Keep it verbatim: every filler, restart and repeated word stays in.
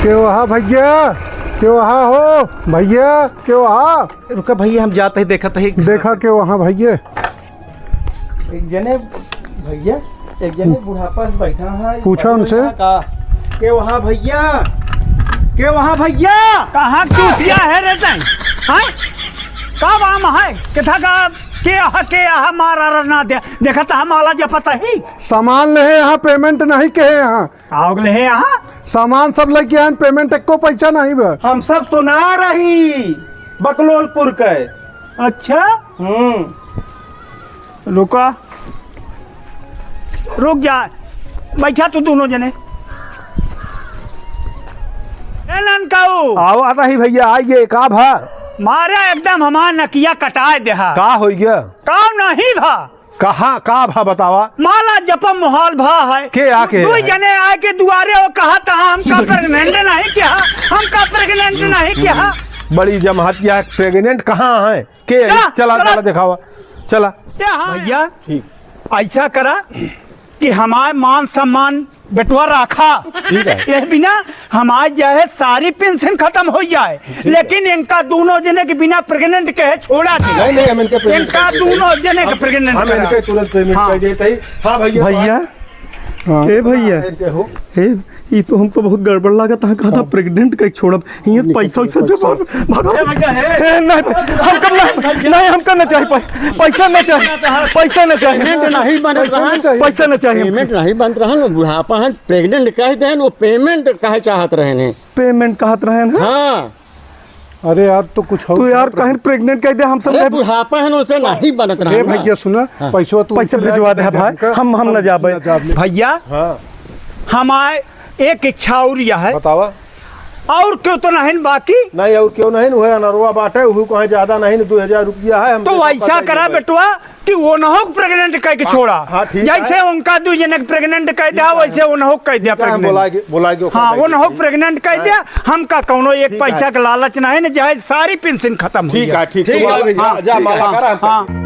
के वहाँ भैया, के वहाँ हो भैया, के वहाँ। रुका भैया, हम जात ही देखत ही। देखा के वहाँ भैया। एक जने भैया, एक जने बुढ़ापा से बैठा है। पूछा उनसे। का? के वहाँ भैया, के वहाँ भैया। कहाँ चूतिया है रे तैं? हैं? का बाम है? किथा का? के आहा, के आहा, मारा रना दे। देखा तो हम आला जपत ही। सामान लेहे यहाँ, payment नहीं कहे यहाँ। आओ लेहे यहाँ। सामान सब लेके आए, payment एको पैसा नहीं बा। हम सब सुना रही बकलोलपुर के। अच्छा? हम्म। रुका, रुक जा, बैठा तू दोनों जने। ए ननकाऊ। आओ, आता ही भैया, आइए, का भा? मारे एकदम हमार नकिया कटाए देहा। का होइ गया? का नहीं भा? कहाँ, का भा बतावा? माला जपम मोहाल भा है। के आके दुई है? जने आए के दुआरे वो कहा था, हम का pregnant नहीं किया, हम का pregnant नहीं किया। बड़ी जमहतिया, pregnant कहाँ है? के है? चला, चला। चला देखावा, चला। ए हाँ। भैया, ठीक। ऐसा करा कि हमार मान सम्मान बेटवा राखा। ठीक है। ये बिना हमार चाहे सारी पेंशन खतम होइ जाए, लेकिन इनका दोनों जने के बिना pregnant कहे छोड़ा दे। नहीं, नहीं, हम इनके payment इनका कर देते हैं। दोनों जने के हम, pregnant हम करा। इनके तुरंत payment हाँ। कर देते हैं। हाँ भैया, भैया, हाँ। ए भैया, इनके हो। ए, ई तो हमको बहुत गड़बड़ लागत है, कहा था हाँ। Pregnant कहे छोड़ब, हियाँ से पैसा वैसा जब भागो। ए भैया, ए। ए, नहीं, हमका नहीं, नहीं, हमका ना चाही, पै-, पैसा ना चाही, पैसा ना चाही। Payment नहीं बनत पैसा ना रहन। चाही। पैसा ना चाही। Payment नहीं बनत रहन, बुढ़ापा है, pregnant कह देन, वो payment कहे चाहत रहन है। Payment कहत रहन है? हाँ। अरे यार, तो कुछ हो तो यार, कहीं pregnant कह दे, हम सब अरे, बुढ़ापा है ना, उसे नहीं बनत रहन ए ना। भैया, सुना, हाँ। पैसवा तू पैसा उनसे भिजवा लाके दे दे भाई, हमका, हम, हम हम ना जाबे। ना जाब ले। भैया, हाँ। हमार एक इच्छा और यह है। बतावा। और क्यों तो नहीं बाकी? नहीं, और क्यों नहीं, वह अनरवा बाटे, वह कहीं ज्यादा नहीं, दो हजार रुपया है, हम तो देखो, ऐसा पता ही करा नहीं। बेटवा कि वो न हो pregnant कह के हाँ, छोड़ा। हाँ, ठीक जैसे है। उनका दो जने के pregnant कह दिया, ठीक है। वैसे वो न हो कह दिया ठीक है, हम pregnant। बोलाएंगे, बोलाएंगे, ओकर हाँ, वो न हो ठीक है। Pregnant कह हाँ। दिया, हमका कौनो एक ठीक है। पैसा के लालच नहीं न, चाहे सारी पेंशन खतम हो ठीक जाए। है, ठीक ठीक है। है, जा, जा, माला हाँ, करा, हम हाँ।